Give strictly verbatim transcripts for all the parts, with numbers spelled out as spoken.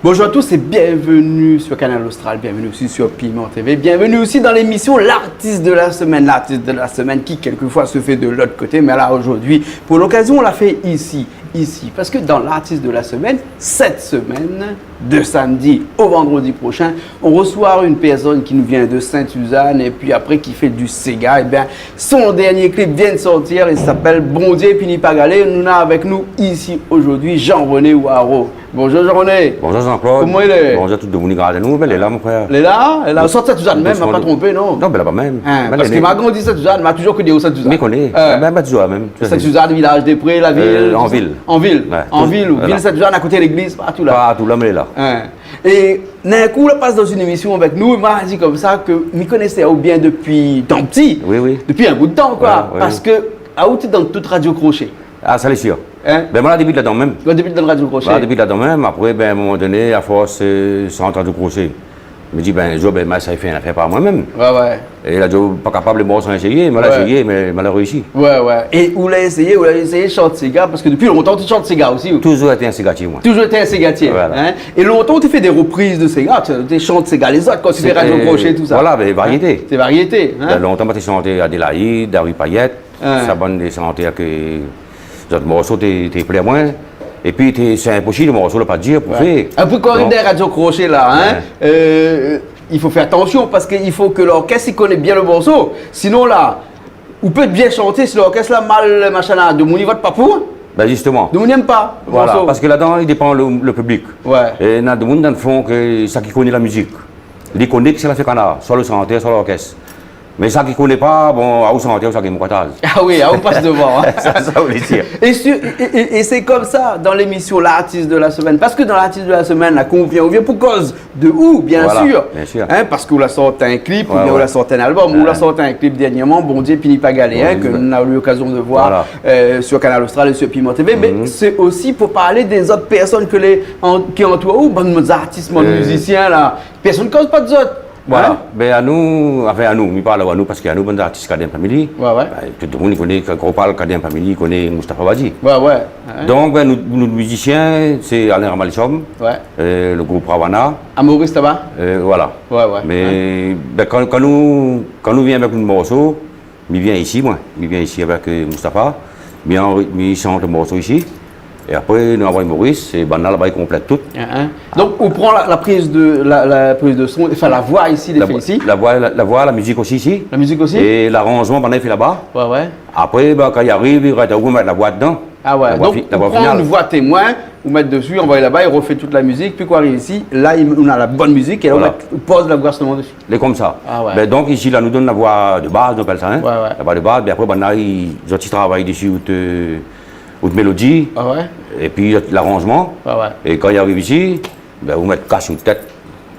Bonjour à tous et bienvenue sur Kanal Austral, bienvenue aussi sur Piment T V, bienvenue aussi dans l'émission L'artiste de la semaine, l'artiste de la semaine qui quelquefois se fait de l'autre côté, mais là aujourd'hui, pour l'occasion, on l'a fait ici, ici, parce que dans l'artiste de la semaine, cette semaine, de samedi au vendredi prochain, on reçoit une personne qui nous vient de Sainte-Suzanne et puis après qui fait du séga. Eh bien, son dernier clip vient de sortir, il s'appelle Bondié Pini Pa Galé. Nou néna avèk nou isi zordi Jean-René Hoarau. Bonjour Jean-René. Bonjour Jean-Claude. Koman i lé ? Bonjour tout demoun i gard anou. Bin lé la, mon frèr. Lé la, lé la. Ou sort Sainte-Suzanne mèm, ma pa tronpé, non ? Non, bin laba mèm. Hein, bin parske ma grandi Sainte-Suzanne, ma toujour koni Sainte-Suzanne. Mi koné. Bin, bin toujour mèm. Sainte-Suzanne, Vilaz dé Pré, la vil, tout sa. An vil. An vil. Ouais, an vil, voilà. Vil Sainte-Suzanne, a koté légliz, partou la. Partou la, mi lé la. Hein. É d'in kou, la pas dan in émisyon avèk nou, ma di konmsa ke mi koné aou bien dopi tan pti. Oui, oui. Dopi in bout tan, koi. Ouais, ouais. Parske aou té dan tout Radio Crochet. Ah, sa lé sir. Hein ? Bin, moin la débit ladan mèm. Moin la débit dan Radio Crochet. Moin la débit ladan mèm. Apré, bin, a in moman doné, a fors, euh, shant Radio Crochet, mi di, bin, zo, bin, ma sa fé in afèr par moin mèm. Ouais, ouais. É la di, pa kapab, lé mor san éséyé, moin la éséyé, mé ma la réisi. Ouais, ouais. É ou la éséyé, ou la éséyé shant séga, parske dopi lontan ou té shant séga osi, ou ? Toujour été in ségatié, moin. Toujour été in ségatié, hein ? Voilà. É lontan ou té fé dé repriz de séga, ou té shant séga lézot, kan ou té fé Radio Crochet, tout sa. Voilà, mé variété. Hein ? Sé variété, hein ? Bin, lontan, moin té shanté Adélaïde, Harry Payet, sa bann dé shantèr ke zot morso té, té plé amoin. Épi té, sé inposib, lo morso la pa dir pou fé. Apré, kan ou ariv dan Radio Crochet la, hein, euh, i fo fé atansyon, parske i fo ke lorkès i koné bien lo morso. Sinon la, ou pé bien shanté, si lorkès la mal, machin la, demoun i vot pa pou ou. Bin, zistoman. Demoun i èm pa lo morso. Voilà, parske ladan, i dépan lo, lo piblik. Ouais. É néna demoun dan lo fon ke sak i koné la mizik, li koné kisa la fé kanar, soi lo shantèr, soi lorkès. Mé sak i koné pa, bon, aou shantèr, aou sa gingn mon kataz. Ah oui, aou pas dovan, hein. Sa, sa ou lé sir. É si, é, é, é sé konmsa dan lémisyon L'artiste de la semaine. Parske dan L'artiste de la semaine la, kan ou vien, ou vien pou koz de ou, bien sir. Voilà, bien sir. Hein, parske ou la sort in klip, oubien ou la sort in albom, ou la sort in klip dèrnièrman, Bondié Pini Pa Galé, hein, ke nou la u lokazyon de voir, euh, sur Kanal Austral é sur Piment T V. Mé sé osi pou parl dé zot pèrsone ke lé an-, ki antour aou, bann zartis, bann mizisien la. Pèrsone i koz pa de zot. Voilà. Hein ? Bin, anou, anfin, anou, mi parl anou parske anou, bann zartis K D M Family. Ouais, ouais. Bin, tout demoun i koné, kan ou parl K D M Family, i koné Moustapha Bazi. Ouais, ouais. Donk, bin, nout, nout mizisien, sé Alain Ramalsom, euh, lo group Ravana. A Maurice laba ? Euh, voilà. Ouais, ouais. Mé, bin, kan, kan nou, kan nou vien avèk nout morso, mi vien isi, moin. Mi vien isi avèk, euh, Moustapha. Mi anri-, mi shant lo morso isi. É apré, nou anvoy Maurice, é banna laba i konplèt tout. Hein, hein. Donk, ou pran la, la priz de, la, la priz de son, anfin, la voi isi, lé fé isi. La voi, la, la voi, la mizik osi isi. La mizik osi ? É laranjman, banna i fé laba. Ouais, ouais. Apré, bin, kan i ariv, i rès aou pou mèt la voi dedan. Ah ouais. La voi fi-, la voi final. Donk, ou pran in voi témoin, ou mèt dési, anvoy laba, i rofé tout la mizik, pi kan i ariv isi, la, i, ou na la bone mizik, é la, ou mèt, ou poz la voi solman dési. Lé konmsa. Ah ouais. Bin, donk, isi, la, nou donn la voi de baz, nou apèl sa, hein. Ouais, ouais. La voi de baz, bin apré, banna, i, zot i travay dési, out, euh, out mélodi, épi laranjman. Ah ouais. É kan i ariv isi, bin, ou mèt kas out tèt,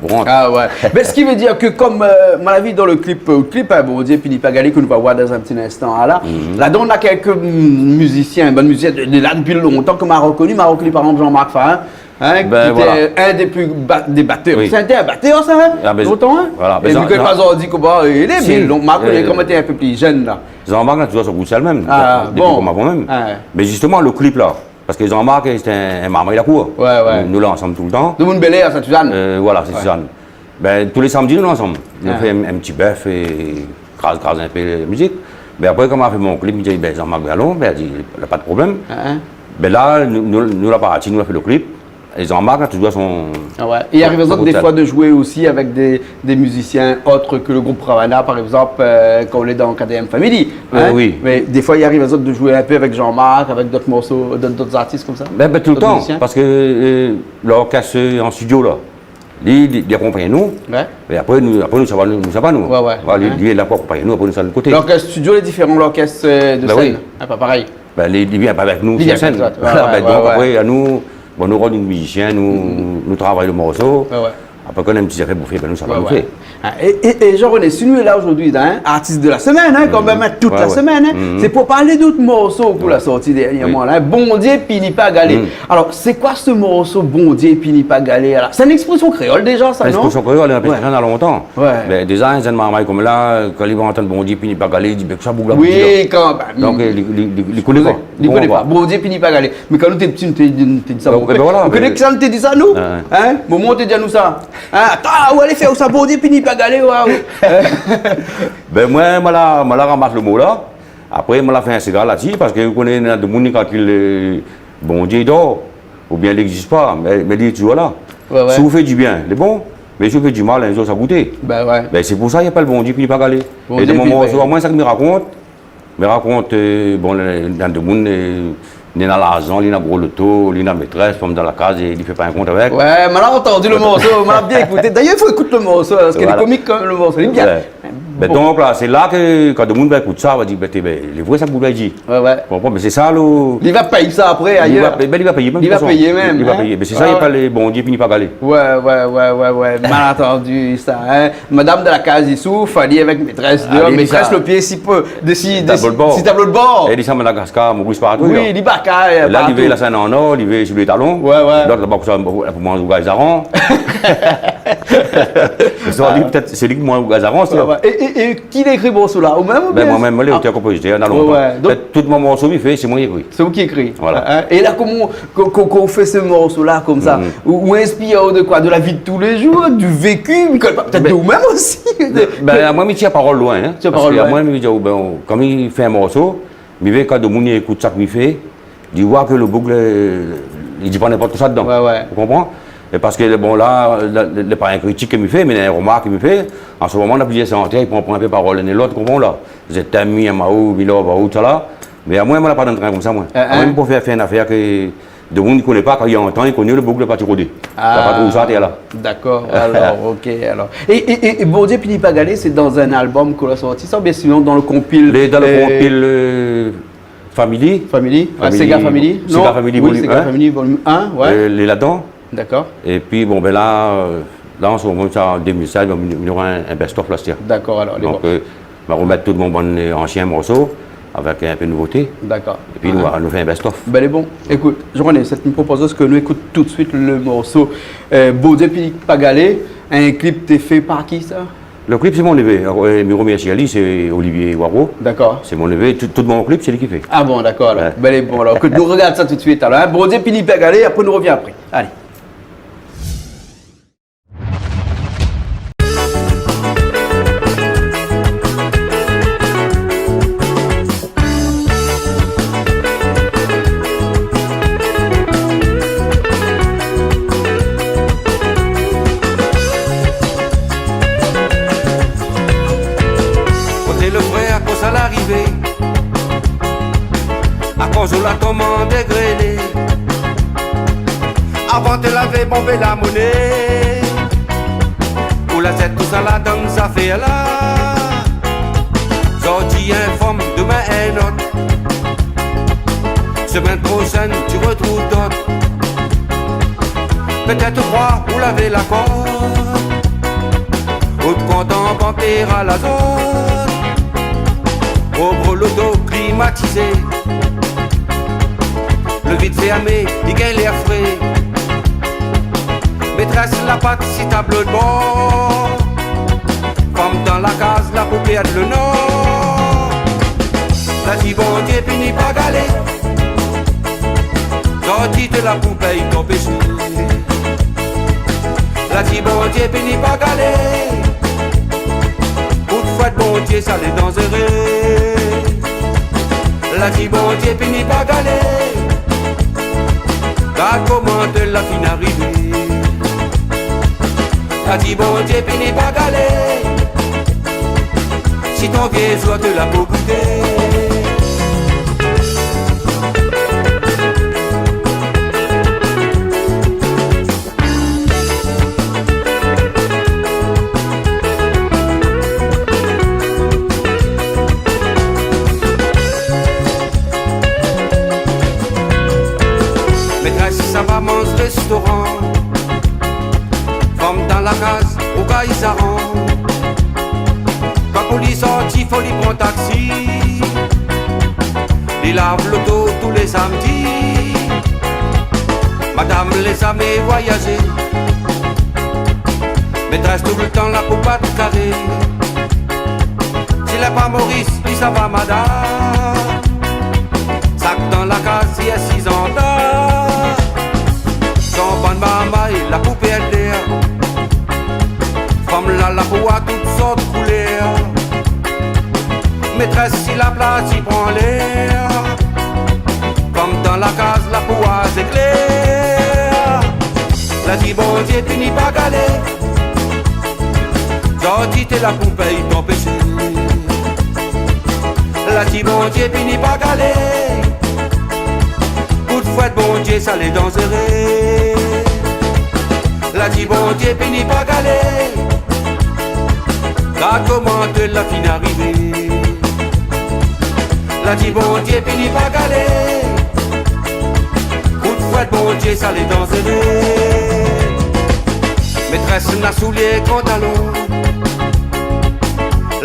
ou rant. Ah ouais. Mé sak i vé dir ke konm, euh, moin la vi dan lo klip, euh, klip, hein, Bondié Pini Pa Galé, ke nou va voir dan in ti linstan, hein, la. Ladan, nou na kèlk, mm, mizisien, bann mizisien de, de la dopi lontan, ke ma rokoni, ma rokoni par égzanp Jean-Marc Farin, hein, ki té in dé pli ba-, dé batèr. Oui. Sété in batèr, sa, hein, lontan, hein. Voilà. É mi koné pa zordi koman i lé, mé ma koné koman li té in pé pli jenn, la. Jean-Marc la toujour son group sèl mèm. Ah, dopi, dopi bon. Koman avan mèm. Ah. Mé zistoman, lo klip la, parske Jean-Marc, sété in, in marmay la kour. Ouais, ouais. Nou, nou lé ansanm toultan. Demoun Bèlèr, Sainte-Suzanne. Euh, voilà, Sainte-Suzanne. Bin, tou lé samdi, nou lé ansanm. Nou fé in, in ti bèf é kraz, kraz in pé la mizik. Bin apré, kan ma fé mon klip, mi di, bin, Jean-Marc, bin, alon, bin, li di, la pa de problèm. Bin la, nou, nou, nou la parti, nou la fé lo klip. É Jean-Marc la toujour son... Ah ouais. É i ariv azot défoi de zoué osi avèk dé, dé mizisien ot ke lo group Ravana, par égzanp, euh, kan ou lé dan K D M Family, hein ? Euh, oui. Mé défoi, i ariv azot de zoué in pé avèk Jean-Marc, avèk dot morso, dot, dot zartis konmsa ? Bin, bin, toultan, parske, euh, lorkès, euh, an studio, la, li, li, li akonpagn anou. Ouais. É apré, nou, apré, nou sava, nou, nou sava, nou. Ouais, ouais. Voilà, li, li lé la pou akonpagn anou, apré, nou sava de lot koté. Lorkès studio lé diféran de lorkès, euh, de sèn. Bin oui. Ah, pa parèy. Bin, li, li vien pa avèk nou sir sèn. Li vien pa avèk zot. Voilà, ouais, bin, donk, ouais, apré, anou, bon, nou rod in mizisien, nou, nou travay lo morso. Ouais, ouais. Apré, kan nou na in ti zafèr pou fé, bin, nou sava, nou fé. É, é, é Jean-René, si nou lé la zordi, in, artiste de la semaine, in, kan mèm, in, tout la semaine, in, sé pou parl d'ot morso ou la sorti dernièrman, la, in, Bondié pini pa galé. Alor, sé koi se morso, Bondié pini pa galé, la ? Sé in ékspresion kréol déza, sa, non ? Ékspresion kréol, in ékspresion néna lontan. Mé déza, in jenn marmay konm la, kan li antann Bondié pini pa galé, li di, mé kosa boug la pou di la ? Oui, kan mèm. Donk, li, li, li, li koné pa. Li koné pa. Bondié pini pa galé. Mé kan nou té pti, nou té, nou té di sa, mon pèr. Donk, bin voilà, nou koné mé ki sa nou té di sa, nou ? In ? Momon té di anou sa. In, atann, ou alé fé sa, Bondié pini pa galé, waou. Bin, moin, moin la, moin la ramas lo mo la. Apré, moin la fé in séga la dsi, parske ou koné, néna demoun i kalkil, eu, Bondié i dor, oubien li égzis pa, mé, mé li lé touzour la. Si ou fé di bien, lé bon. Mé si ou fé di mal, in zour sa gouté. Bin, sé pou sa i apèl Bondié pini pa galé. É dan mon morso amoin, sak mi rakont, mi rakont, eu, bon, néna demoun, eu, li néna larzan, li néna gro loto, li néna métrès, fanm dan la kaz, é li fé pa in kont avèk. Ouais, moin la antandi lo morso, moin la bien ékouté. D'ailleurs, il faut écouter le morceau, hein, parce qu'il est comique quand même, le morceau. Il est bien. Mé donk la, sé la ke kan demoun va ékout sa, va di, bin, té, bin, lé vré sak boug la di. Ou konpran ? Mé sé sa lo... Li va péyé sa apré, ayèr. Li va péyé, bin, li va péyé mèm. Li va péyé mèm, li va péyé. Mé sé sa, i apèl Bondié pini pa galé. Ouais, ouais, ouais, ouais, ouais. Mal antandi sa, in. Madam dan la kaz i souf, ali avèk métrès déor, métrès lo pié si pé, dsi, dsi tablo d'bor. Si tablo d'bor. É li sa Madagaskar, Moris partou, oui, li baka, é la, li vé la sèn an or, li vé si lé talon. Ouais, ouais. Lot laba, pou sa, pou manz rougay zaran. Sé sa, li, pétèt, sé li ki manz rougay zaran, sé sa. Ouais, ouais. É, é, é ki la ékri morso la, ou mèm, oubien ? Bin, moin mèm, moin lé otèr-konpozitèr, in, lontan. Ouais, ouais. An fèt, tout mon morso mi fé, sé moin ki ékri. Voilà. In ? É la, koman, Kan, kan, kan ou fé se morso la konmsa, ou, ou inspir aou de koi ? De la vi de tou lé zour, du vécu, mi koné pa, pétèt de ou mèm osi. Bin, amoin, mi tir parol loin, in. Tir parol loin. Parske amoin, mi di, o, bin, o, kan mi fé in morso, mi vé kan demoun i ékout sak mi fé, li voi ke lo boug, lé, li di pa ninport kosa dedan. Ouais, ouais. Ou konpran ? É parske, bon, la, la, lé pa in kritik ke mi fé, mé in romark ke mi fé. An se moman, na plizièr shantèr i pran, pran in pé parol inn é lot, ou konpran la ? Je t'aime, mi aim aou, mi love aou, tousala. Mé amoin, moin la pa dan trin konmsa, moin. Amoin, mi préfèr fé in afèr ke demoun i koné pa, kan i antann, i koné, lo boug la parti rodé. La pa trouv sa atèr la. Dakor, alor, OK, alor. É, é, é, é Bondié pini pa galé, sé dan in album ke la sorti sa, oubien sinon dan lo konpil, dan lo konpil, eu, Family. Family ? Ah, Séga Family ? Séga Family, volume un. Oui, Séga Family, volume un, ouais. Eu, lé ladan. Dakor. Épi, bon, bin la, eu, la, an se moman, sa, an deux mille seize, bin, nou nora in, in best-of la, sétadir. Dakor, alor, lé bon. Donk, eu, ma romèt tout mon bann, eu, ansien morso avèk in pé nouvoté. Dakor. Épi nou, nou fé in best-of. Bin, lé bon. Ékout, Jean-René, sak mi propoz, sé ke nou ékout tout suit lo morso, eu, Bondié pini pa galé, in klip té fé par ki, sa ? Lo klip, sé mon névé. Eu, mi romèrsi ali, sé Olivier Waro. Dakor. Sé mon névé. Tout, tout mon klip, sé li ki fé. Ah bon, dakor, alor. Ouais. Bin, lé bon, alor. Ékout, nou rogard sa tout suit, alor, in. Bondié pini pa galé, apré nou rovien apré. Alé. Koté lo frèr, kosa la arivé ? Akoz ou la toman dégréné ? Avan té lavé bonbé la moné, ou la zèt tousala dan zafèr la. Zordi in fanm, domin in ot. Semèn proshèn, ti retrouv dot. Pétèt ou kroi ou lavé la kor. Ou kontan bantér a la zot. Ou gro loto klimatizé. Lo vit fèrmé, i gingn lèr fré. Métrès la parti si tablo d'bor. Fanm dan la kaz, la pou pèrd lo nor. La di Bondié pini pa galé. Zordi té la pou péy ton péshé. La di Bondié pini pa galé. Kout fouèt Bondié, sa lé danzéré. La di Bondié pini pa galé. Gard koman té la fine arivé. La di Bondié pini pa galé. Si ton vié zour té la pou gouté. Métrès, sa va manz réstoran. Fanm dan la kaz, ou gay zaran. Li sorti, fo li pran taksi. Li lav loto tou lé samdi. Madam lé zamé voyazé. Métrès toultan la pou bat karé. Si lé pa Moris, li sava Mada. Sak dan la kaz, si asiz an ta. Son bann marmay la pou pèrd lèr. Fanm la, la pou a tout sort koulèr. Métrès si la plas, i pran lèr. Fanm dan la kaz, la pou a zéklèr. La di Bondié, pini pa galé. Zordi té la pou pèy ton péché. La di Bondié, pini pa galé. Kout fouèt Bondié, sa lé danzéré. La di Bondié, pini pa galé. Gard koman té la fine arivé. La di Bondié, pini pa galé. Kout fouèt Bondié, sa lé danzéré. Métrès na soulié gran talon.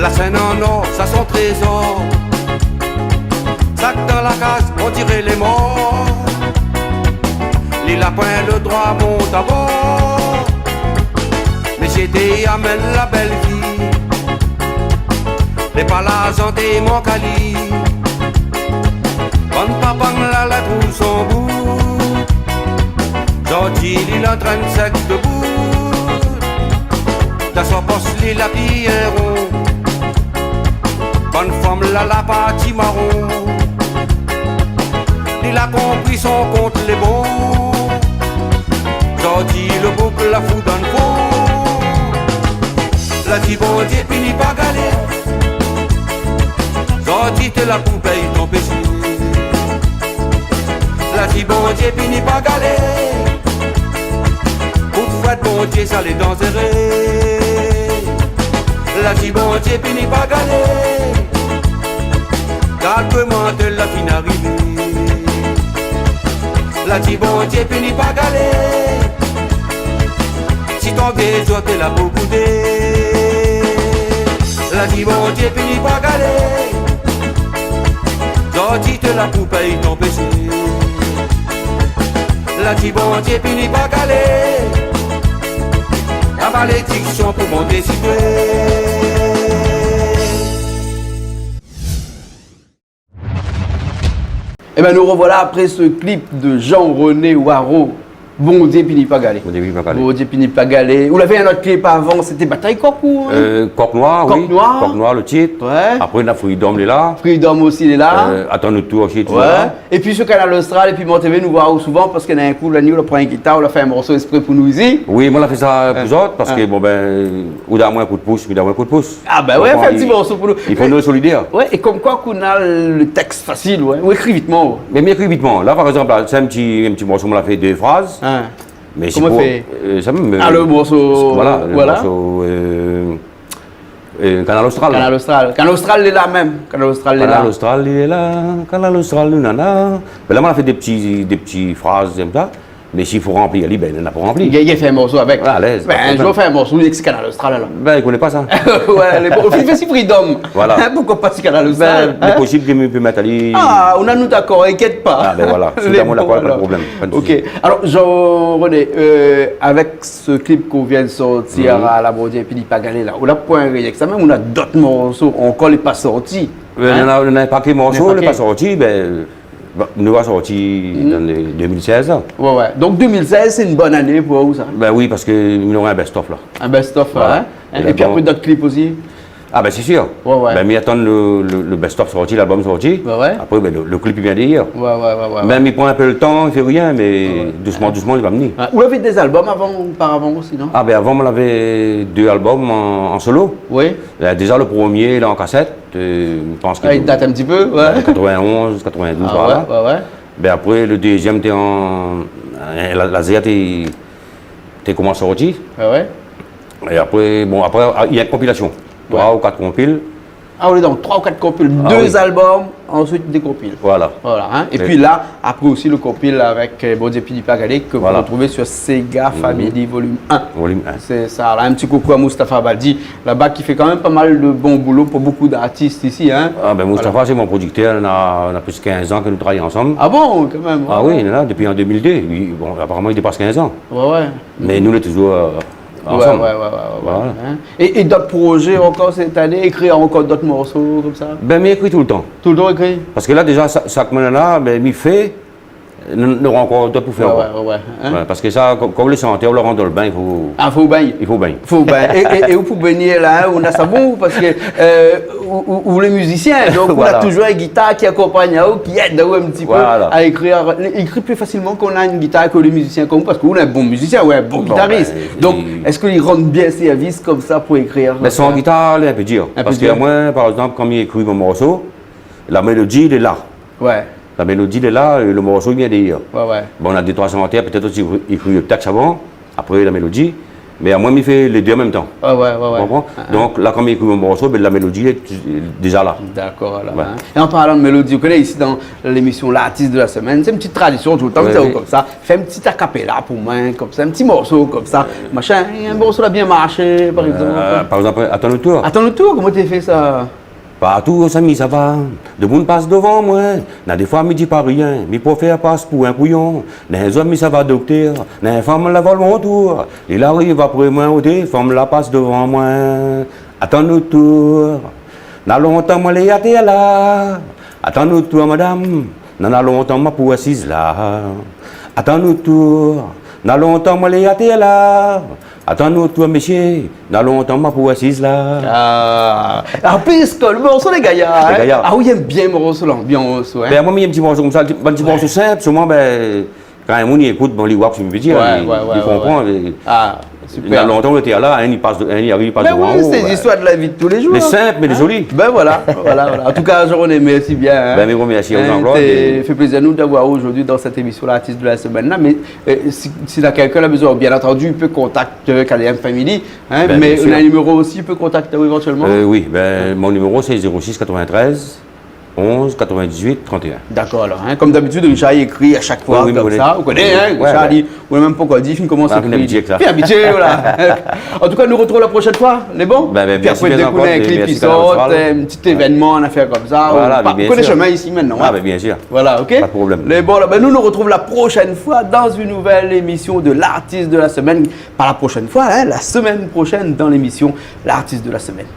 La shèn an or, sa son trézor. Sak dan la kaz, on diré lé mor. Li la poin le droi mont abor. Mésyé té i amenn la bèl vi. Lé pa larzan té i mank ali. Bann papang la, la trouv son bout. Zordi li lé antrin sèk debout. Dan son pos li la pi in ron. Bann fanm la, la parti maron. Li la konpri son kont lé bon. Zordi le boug la fou dan fon. La di Bondié, pini pa galé. Zordi té la pou pèy ton péché. La di Bondié, pini pa galé. Kout fouèt Bondié, sa lé danzéré. La di Bondié, pini pa galé. Gard koman té la fine arivé. La di Bondié, pini pa galé. Si ton vié zour té la pou goudé. La di Bondié, pini pa galé. Zordi té la pou pèy ton péché. La di Bondié, pini pa galé. La malédiksion pou monté si toi. Ében, nou revoilà apré se klip de Jean-René Waro, Bondié pini pa galé. Bondié pini pa galé. Bondié pini pa galé. Ou lavé in not klip avan, sété Batay Kok ou, in ? Euh, Kok Noir, oui. Kok Noir. Kok Noir, le tit. Oué. Apré, na Freedom, lé la. Freedom osi, lé la. Euh, Atann out tour osi, lé la. Oué. Épi su Kanal Austral, épi Mon TV, nou voi aou souvan, parske na in kou, la ni, ou la pran in gitar, ou la fé in morso ésprè pou nou isi. Oui, moin la fé sa pou zot, parske, bon, ben, ou donn amoin in kou d'pous, mi donn amoin in kou d'pous. Ah ben oué, fé in ti morso pou nou. I fo nou lé solidèr. Oué, é konmkoi ou na le tèks fasil, oué, ou ékri vitman, oué. Mé mi ékri vitman. La, par égzanp, la, sé in ti, in ti morso, moin la fé dé fraz. Mé sé pou, euh, sa mèm, euh, ah, le morso, voilà, le morso, euh, euh, Kanal Austral. Kanal Austral. Kanal Austral lé la mèm. Kanal Austral lé la. Kanal Austral lé la, Kanal Austral, nou nana. Mé la, moin la fé dé ti, dé ti fraz konmsa. Mé si fo ranpli ali, ben, néna pou ranpli. Li, li fé in morso avèk. Voilà, alèz, pa de problèm. Ben, in zour, fé in morso avèk Kanal Austral, alor. Ben, li koné pa sa. Oué, lé bon. Fé, fé si Freedom. Voilà. In, poukoi pa si Kanal Austral, in ? Ben, lé posib ke mi pé mèt ali. Ah, ou na nou dakor, inkièt pa. Ah, ben voilà. Si ou na amoin dakor, pa de problèm. Lé bon, alor. Pa de sousi. Ok. Alor, Jean-René, euh, avèk se klip k'ou vien sortir, la, Bondié pini pa galé la, ou la poin rien ke sa, mé ou na dot morso ankor lé pa sorti. Euh, néna, néna in paké morso lé pa sorti, ben, Ba, nou va sorti dan le dé mil sèz la. Oué, oué. Donk dé mil sèz, sé in bone ané pou ou, sa ? Ben oui, parske nou nora in best-of la. In best-of, voilà. Oué. É pi apré, dot klip osi ? Ah ben, sé sir. Oué, oué. Ben, mi atann le, le, le best-of sorti, lalbom sorti. Oué, oué. Apré, ben, le, le klip i vien dèrièr. Oué, oué, oué, oué. Ben, mi pran in pé le tan, mi fé rien, mé dousman, dousman, li va vni. Oué. Ou lavé dé albom avan, oparavan osi, non ? Ah ben, avan, moin lavé dé albom an, an solo. Oui. La, déza, le promié, la, an kasèt. Euh, mi pans ke... Ah, i dat in ti pé, oué. Katrovin-onz, katrovin-douz, par la. Ah oué, oué, oué. Ben, apré, le dézièm té an, euh, la, la zéa té, té komans sorti. Ah oué. É apré, bon, apré, ah, néna in konpilasion. Oué. Troi ou kat konpil. Ah, ou lé dan troi ou kat konpil, dé albom, ansuit dé konpil. Voilà. Voilà, hein. É pi la, apré osi le konpil avèk, euh, Bondié Pinipa Galé, ke ou pé retrouv sur Sega Family Volume un. Volume un. Sé sa, la, in ti koukou à Mustapha Baldi, laba, ki fé kan mèm pa mal de bon boulo pou bonpé d'artis isi, hein. Ah, ben, Mustapha, sé mon prodiktèr, na, na plis kinz an ke nou travay ansanm. Ah bon, kan mèm, ouais. Ah oui, la, dopi an deux mille deux. Li, bon, aparaman, li dépas kinz an. Ouais, ouais. Mé nou lé touzour, euh, ansanm. Ouais, ouais, ouais. Voilà. Hein. É, é d'ot projé ankor sèt ané, ékri ankor d'ot morso konmsa ? Ben, mi ékri toultan. Toultan ékri ? Parske la, déza, sa, sak moin la, ben, mi fé, nou, nou nora ankor d'ot pou fé ankor. Ouais, ouais, ouais. Hein ? Ouais, parske sa, kom, kom lé shantèr, ou la rant dan le bin, i fo, i fo bingn. Ah, fo bingn. I fo bingn. Fo bingn. É, é, é ou pou bingné la, hein, ou na savon, parske, euh, ou, ou, ou lé mizisien, donk ou na touzour in gitar ki akonpagn aou, ki èd aou in ti pé a ékrir. Li ékri pli fasilman kan ou na in gitar ke lé mizisien konm ou, parske ou lé in bon mizisien, ou lé in bon gitaris. Donk, èske li rann bien sèrvis konmsa pou ékrir ? Ben, san gitar, lé in pé dir. In pé dir. Parske moin, par égzanp, kan mi ékri mon morso, la mélodi, lé la. Ouais. La mélodi, lé la, é le morso, li vien dèrièr. Ouais, ouais. Bon, na dé, troi shantèr, pétèt osi, i ékri le tèks avan, apré la mélodi. Mé amoin, mi fé lé dé an mèm tan. Ouais, ouais, ouais, ouais. Ou konpran ? Ah, ah. Donk la, kan mi ékri mon morso, ben, la mélodi lé déza la. Dakor, alor, hein. É an parlan de mélodi, ou koné, isi, dan lémision L'artiste de la semaine, sé in ti tradision toultan, sé konmsa. Fé in ti a cappella pou moin, konmsa, in ti morso konmsa, machin, in morso la bien marshé, par égzanp. Euh, par égzanp, Atann anou tour. Atann anou tour, koman ou té fé sa ? Partou ousa mi sava, demoun i pas dovan moin. Na défoi mi di pa rien, mi préfèr pas pou in kouyon. Na in zour mi sava doktèr, na in fanm la vol mon tour. Li la ariv apré moin, oté, fanm la pas dovan moin. Atann anou tour. Na lontan moin lé atèr la. Atann anou tour, madam. Nana lontan moin pou asiz la. Atann anou tour. Na lontan moin lé atèr la. Atann anou tour, mésyé. Na lontan moin pou asiz la. Ah, an plis, kan le morso lé gayar, hein. Lé gayar. Ah oui, mi èm bien morso, lanbians, hein. Ben, moin, mi èm ti morso konmsa, ti, bann ti morso sinp, solman, ben, kan in moun i ékout, bon, li oi sak mi vé dir, li konpran, li... Ah, super. Na lontan ou lété la, hein, li pas, hein, li ariv, li pas dovan ou, ben. Mé oui, sé lé zistwar de la vi de tou lé zour, hein. Lé sinp, mé lé zoli. Ben voilà, voilà, voilà. An tou ka, Jean-René, mèrsi bien, hein. Ben, mi remèrsi aou, Jean-Claude, é fé plézir anou d'avoir aou zordi dan sèt émision L'artiste de la semaine la. Mé, euh, si, si na kèlkin la bezoin, bien antandi, i pé kontakt, euh, K D M Family, hein, mé ou na in niméro osi, i pé kontakt aou évantièlman. Euh, oui, ben, mon niméro, sé zéro six quatre-vingt-treize onze quatre-vingt-dix-huit trente et un. Dakor, alor, hein, konm dabitid, Richard i ékri a shak foi konmsa. Oui, oui, mi koné. Ou koné, hein, Richard, li, ou la mèm pankor di, fine komans ékri. Ah, fine abitié avèk sa. Fine abitié, voilà. An tou ka, nou artrouv la proshèn foi, lé bon ? Ben, ben, mèrsi bien ankor, é mèrsi Kanal Austral. Pi apré, dékouvèr in klip i sort, in ti événman, in afèr konmsa. Voilà, bien sir. Ou koné shomin isi mintnan, hein. Ah, ben, bien sir. Voilà, OK ? Pa de problèm. Lé bon, la, ben, nou, nou artrouv la proshèn foi dan in nouvèl émision de L'artiste de la semaine. Pa la proshèn foi, hein, la semèn proshèn dan lémision L'artiste de la semaine.